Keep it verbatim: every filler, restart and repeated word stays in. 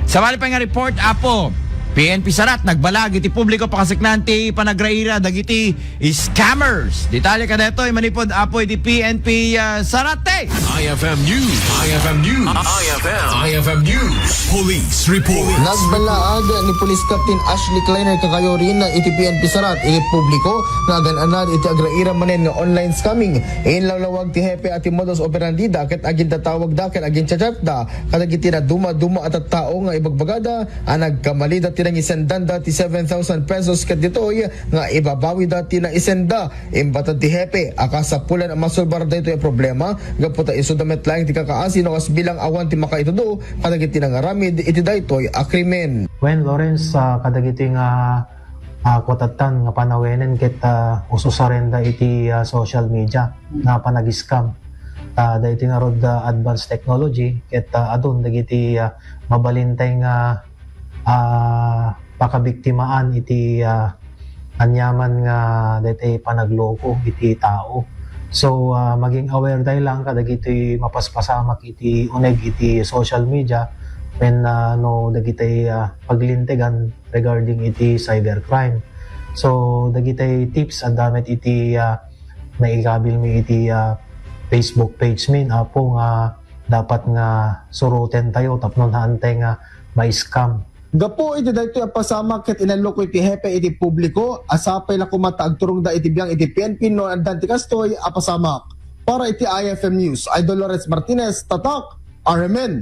Sabali pay nga report, Apo, P N P Sarat nagbalag iti publiko pakasaknaan ti panagraira dagiti scammers. Detalye kadaytoy manipud, Apo, iti P N P, ah, Sarat, eh. I F M News. I F M News. I F M. I F M News. Police report. Nagbalaag ni Police Captain Ashley Kleiner Kakayorin iti P N P Sarat iti publiko nga agan-anad iti agraira manen nga online scamming. Inlawlawag ti hepe a ti modus operandi da ket agintatawagda ket aginchatchatda kadagiti naduma-duma a tattao nga ibagbagada a nagkamali dati nangisendanda ti seven thousand pesos ket ditoy nga ibabawida ti naisenda. Imbaton ti hepe a kasapulan a masolbar daytoy a problema gapu ta isuda met laeng ti kakaasi no kas bilang awan ti makaitudo kadagiti nangaramid iti daytoy a krimen. Wen, Lawrence, ah, kadagiti nga, ah, kuatatan nga panawenen ket, ah, ususarenda iti, ah, social media nga panag-scam. Ah, daytoy ngarud, ah, advanced technology ket, ah, adun dagiti, ah, mabalintay nga, ah, pakabiktimaan iti, ah, aniaman nga daytoy panagloko iti tao. So, ah, maging aware tayo lang kadagiti mapaspasamak iti uneg iti social media when, ah, no dagiti, ah, paglintegan regarding iti cybercrime. So, dagiti tips a damit iti, ah, naikabil mi iti, ah, Facebook page min, Apo, nga dapat nga suruten tayo tapno haantay nga ma-scam. Gapu iti daytoy a pasamak ket inalluko iti hepe iti publiko a sapay la koma ta agturongda iti biang iti P N P no addan ti kastoy a pasamak. Para iti I F M News, I Dolores Martinez, Tatak, R M N.